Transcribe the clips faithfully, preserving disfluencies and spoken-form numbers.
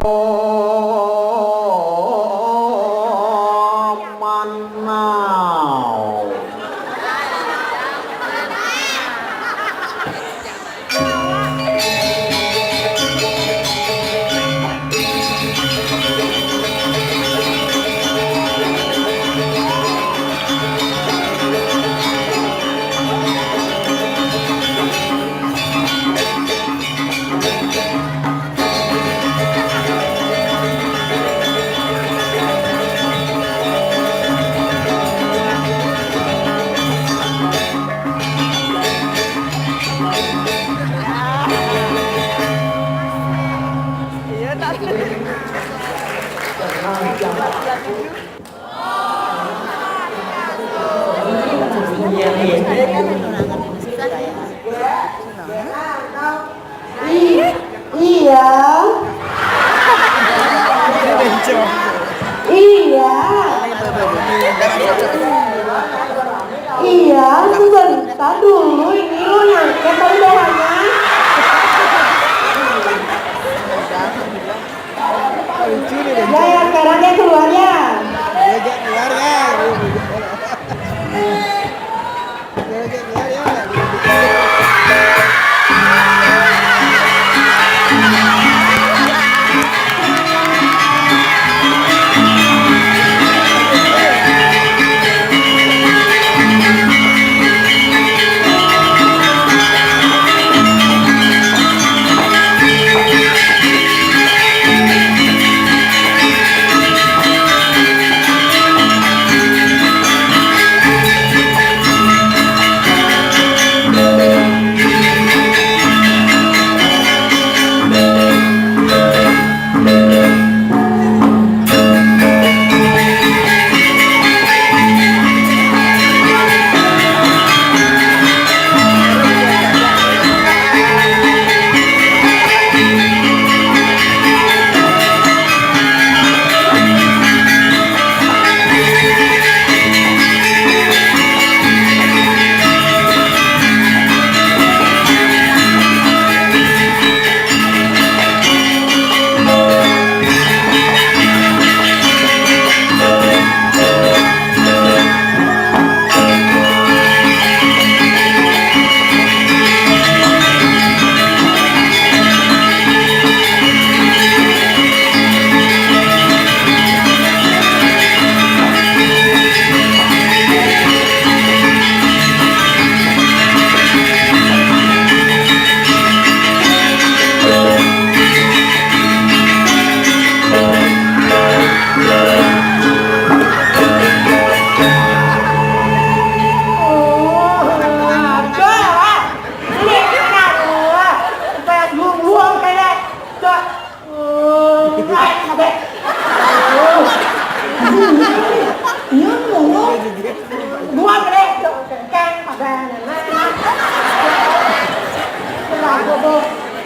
Oh, manau. I- iya. Iya. Iya, sebentar dulu ini lo nyangkut tadi dahannya. Lucu nih, lucu. Ya, ya, sekarang dia keluar ya. Dia keluar ya. Dia keluar ya.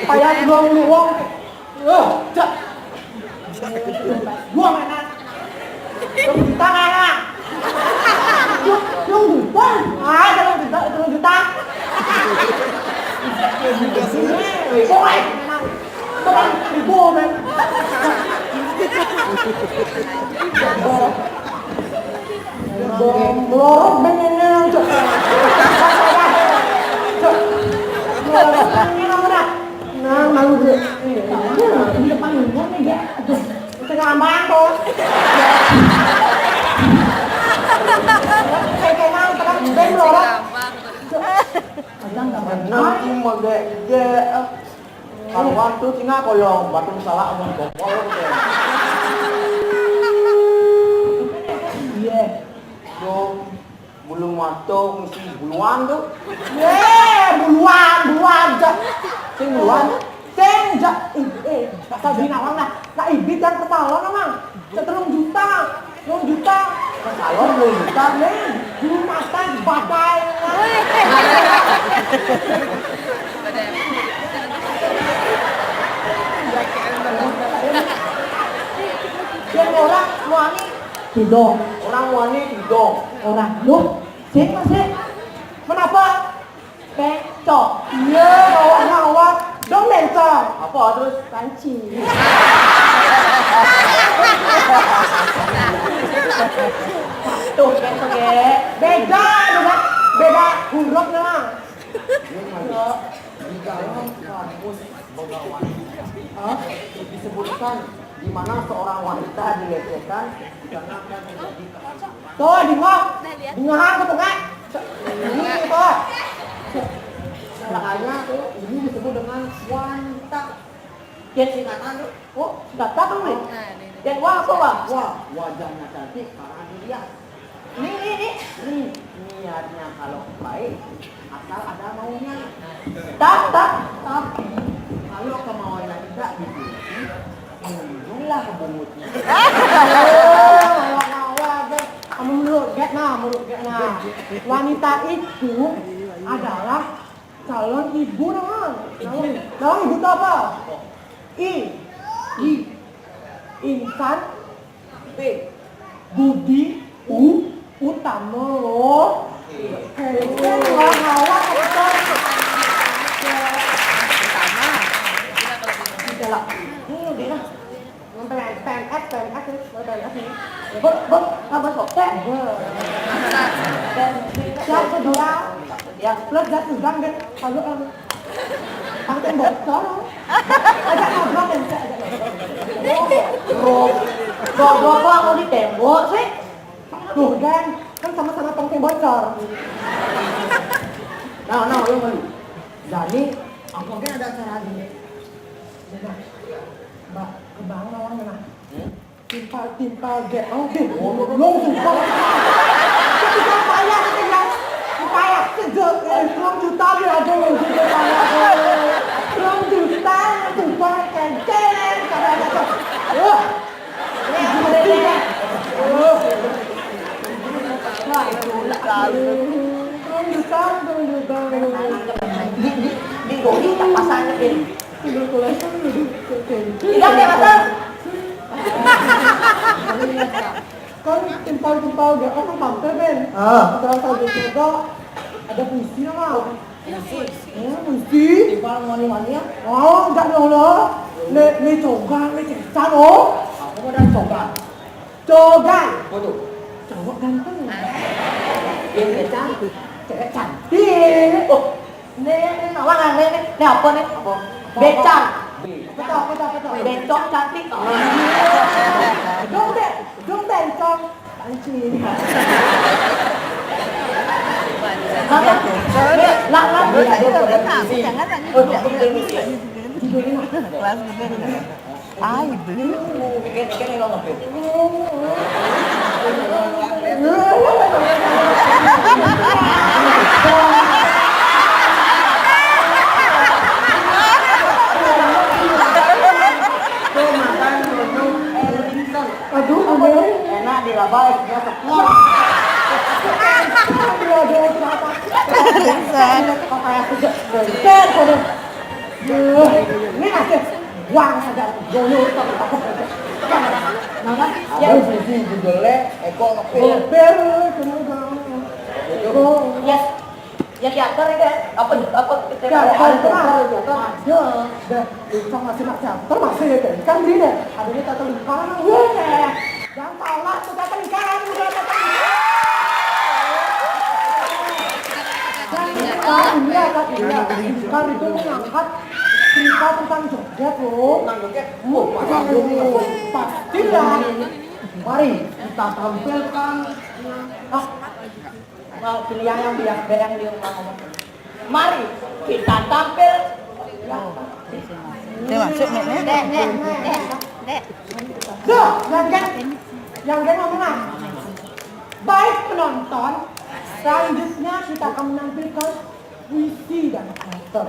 Payah luang-luang. Loh, cak. Gua mana? Lu buta mana? Lu, lu buta? Ah, kalau buta, kalau buta. Boy, mana? Teman ibu, men. Melorot, men, ini, cok. Cok. Melorot, men, ini, mana? Nah, malu gue. Iya, di depan umurnya dia. Aduh, itu gampang tuh. Kayak, kayak mau, tekan, gue melorot. Padahal nggak pernah. Nah, cuma gede. Kalau waktu Cina koyong, batung salah, omong bokol, gitu. Iya. Dong. Bulu mato mesti buluan tuh. Ye, buluan, buluan, jak. Sing buluan? Sing, jak. Eh, eh, dasar binawang lah. Lah, ibit yang ke salon, emang. Setelung juta. Telung juta. Ke salon telung juta, nih. Bulu mata, badai. Yang orang, wani. Tidong. Orang wani tidong. Orang. Loh, sing masih. Kenapa? Bencong. Iya, awak-awak. Dong bencong. Apa terus? Panci. Disebutkan di mana seorang wanita dilecehkan dikarenakan menjadi. Tuh, dengar. Dengar ke tengah. Ini tuh. Makanya tuh ini disebut dengan wanita. Dia singkatan tuh. Oh, singkatan tuh nih. Dan wah apa wah? Wah, wajahnya cantik karena dilihat. Nih, nih, nih. Nih, niatnya kalau baik, asal ada maunya. Tak, tak, tapi kalau kemauannya tidak dituruti, muncullah bungutnya. Kamu menurut Get nah, menurut Get nah. Wanita itu adalah calon ibu nah. Calon, calon ibu itu apa? I, I, insan, B, budi, U, utama loh. Oke, itu yang hawa-hawa, betul. Utama. Tidak lah. Hmm, dia lah. P M S, P M S, P M S ini. Bok, bok, apa kok? Teh. Yang kedua, ya, plus jas hujan kan. Kalau, em, Tembok bocor. Ajak ngobrol, Teh, ajak ngobrol. Bro, bro, bro, kok aku di tembok sih? Tuh kan, kan sama-sama tong bocor. Nah, nah, lu kan. Jadi, aku kan ada acara gini. Nah, Mbak, ke Bang Nawang, nah. Hmm? Timpal, timpal, Get. Oh, Get. Belum, sumpah. Timpal payah, katanya. Payah, sejak, eh, belum juta dia ada yang juga payah, eh. Belum juta, sumpah, kenceng, karena ada. Wah. Wah. Belum juta, belum juta. Di, di, di Dodi tak pasang, Get. Belum juta, belum juta. Tidak, Get, pasang. Kan timpal-timpal dia kan mampir, Ben. Ah. Terus habis itu ada puisi nama. Puisi? Hmm, puisi. Timpal mani-mani ya? Oh, enggak dong lo. Le, le cogan, le cecan, oh. Aku mau dari cogan. Cogan. Apa tuh? Cowok ganteng. Yang cecan? Cewek cantik. Oh. Nih, nih, nih, apa nih? Nih, apa nih? Apa? Becak. Apa tuh, apa tuh, apa tuh? Becok cantik. Dong, Dek. Dong, bencong. Pancing. Maka, lah, lah, iya, iya, iya. Jangan, jangan. Oh, jangan. Judulnya. Kelas bener. Ai, bener. Aduh, bener. Enak di laba, dia sepuluh. Aduh, aduh, kenapa? Bisa. Kok kayak aku, aduh. Duh, ini masih buang aja. Dulu, tepuk-tepuk aja. Mana? Ya, sisi judulnya Eko ngepil. Ngepil, bener dong. Eko. Ya, ya, teater ya, kan? Apa, apa, kita. Ya, ada, ada. Ada. Dah, Eko masih nak teater, masih ya, kan? Kan beri deh. Adanya teater lingkaran, weh. Yang kalah sudah tengkar, sudah tengkar. Dan kita ini akan ini akan itu mengangkat cerita tentang joget loh. Tentang joget. Oh, pasti dong. Pastilah. Mari kita tampilkan. Ah, mau pilih yang biar bereng di rumah ngomong. Mari kita tampil. Dia masuk, Nek, Nek. Dek, Dek, Dek, Dek. Duh, yang kan, yang kan ngomong ah. Baik penonton, selanjutnya kita akan menampilkan puisi dan teater.